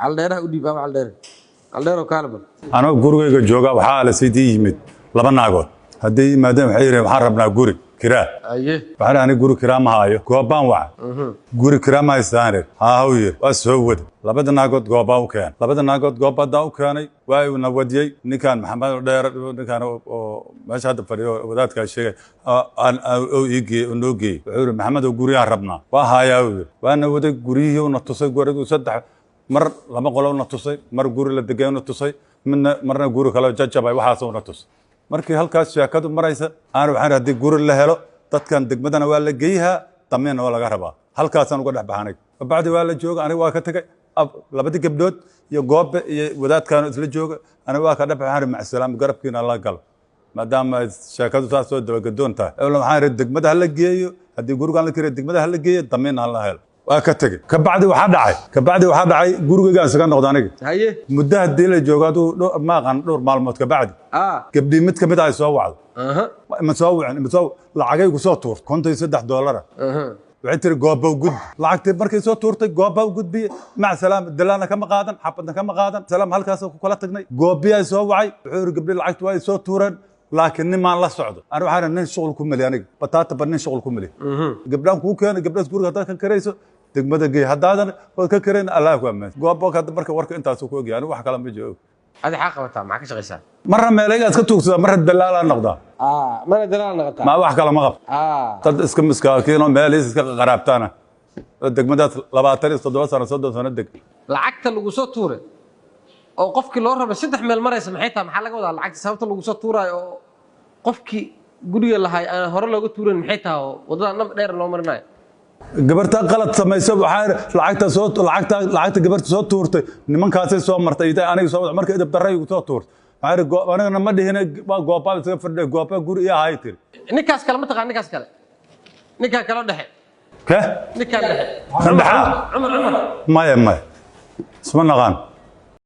Caldheeraha u dhiib ama Caldheere, Caldheero kaalban. Anoo gurigayga jooga waxaa la sidii yimid laba naagood. Hadday yimaadeen waxay yidhaheen, "Waxaan rabnaa guri kiraa." Waxaan idhi, "Aniga guri kiraa ma haayo." Goobaan waca, "Guri kiraa ma haystaan?" "Haa," uu yidhi. Waa soo wada labada naagood, goobaa u keenay. Labada naagood goob haddaa u keenay, waa uu na wadiyey ninkan Maxamed Dheer, ninkan oo meesha hadda fadhiyo, wadaadkaa sheegay oo ii geeyey oo noo geeyey. Wuxuu yidhi, "Maxamed oo guriyaan rabnaa." "Waa haayaa," uu yidhi. Waa na waday, guryihii una tusay. Gurigu saddex mar laba qolo una tusay, mar guri la degay una tusay, midna marna guri kale jajabay waxaas una tusay. Markii halkaas sheekadu maraysa aan waxaan haddii guri la helo dadkan degmadana waa la geeyhaa, damiinna waa laga rabaa. Halkaasaan uga dhex baxanay. Kabacdi waa la jooga, aniga waa ka tegay. Labadii gabdhood iyo goobe iyo wadaadkaanu isla jooga, aniga waa ka dhex baxaan. Macsalaam, garabkiina la galo, maadaama sheekadu saas soo dabagadoon tahay. Waxaan idhi degmada ha la geeyo, haddii gurigaan la kiriyo degmada ha la geeyo, damiinna ha la helo. Waa ka tegey. Kabacdi waxaa dhacay gurigaygaan isaga noqda aniga. Muddo haddii la joogo, aduu ma aqaan, dhowr maalmood kabacdi gabdhii mid kamid ah ay soo wacdo. Ma soo wicin, ma soo lacagay ku soo tuurtay, $53. Waxay tiri, "Gooba u gudbi." Lacagtii markay soo tuurtay gooba u gudbiye. Mac salaam, dalaana kama qaadan, xabadna kama qaadan. Salaam, halkaas ku kala tagnay. Goobiyaa soo wacay, wuxuu yidhi, "Gabdhii lacagti waa ay soo tuureen, laakiin nimaan la socdo." Ani waxaan nin shuqul ku meli, aniga bataata ba nin shuqul ku meli. Gabdhaan kuu keenay, gabdhaas guriga haddaad ka karayso degmada geey, haddaadan waad ka karayn, Allah ku ammaan. Goobo hadda marka warka intaasuu ku ogyahay, anigu wax kale ma joogo. Adi xaa qabataa? Maxaa ka shaqaysaa? Marna meelaygaas ka tuugsadaa, marna dalaalaa noqdaa. Mana dalaal noqotaa? Ma wax kale ma qabto. Dad iska miskaakiinoo meelihiis iska qaraabtaana oo degmadaas 27 sano, 30 sano deg. Lacagta lagu soo tuuray oo qofkii loo rabay saddex meel maraysa maxay tahay? Maxaa laga wadaa lacagta? Sababta lagu soo tuuraayo oo qofkii guriga lahay aan hore looga tuuran maxay tahay, oo waddada dham dheer loo marinayo? Gabarta qalad samayso, waxaa lacagta soo lacagta lacagta gabarta soo tuurtay nimankaasay soo martay ida aniga soo marka idab darray igu soo tuurtay. Waxaa idhi, anigana ma dhihine, waa goobaa isaga fadhiya, goobaa guri iyo ahay tiri. Ninkaas kale ma taqaan? Ninkaas kale, ninkaan kaloo dhexe. Ke? Ninkaan dhexe. Kan dhexaa? Cumar, Cumar. Maya, maya, isma naqaan.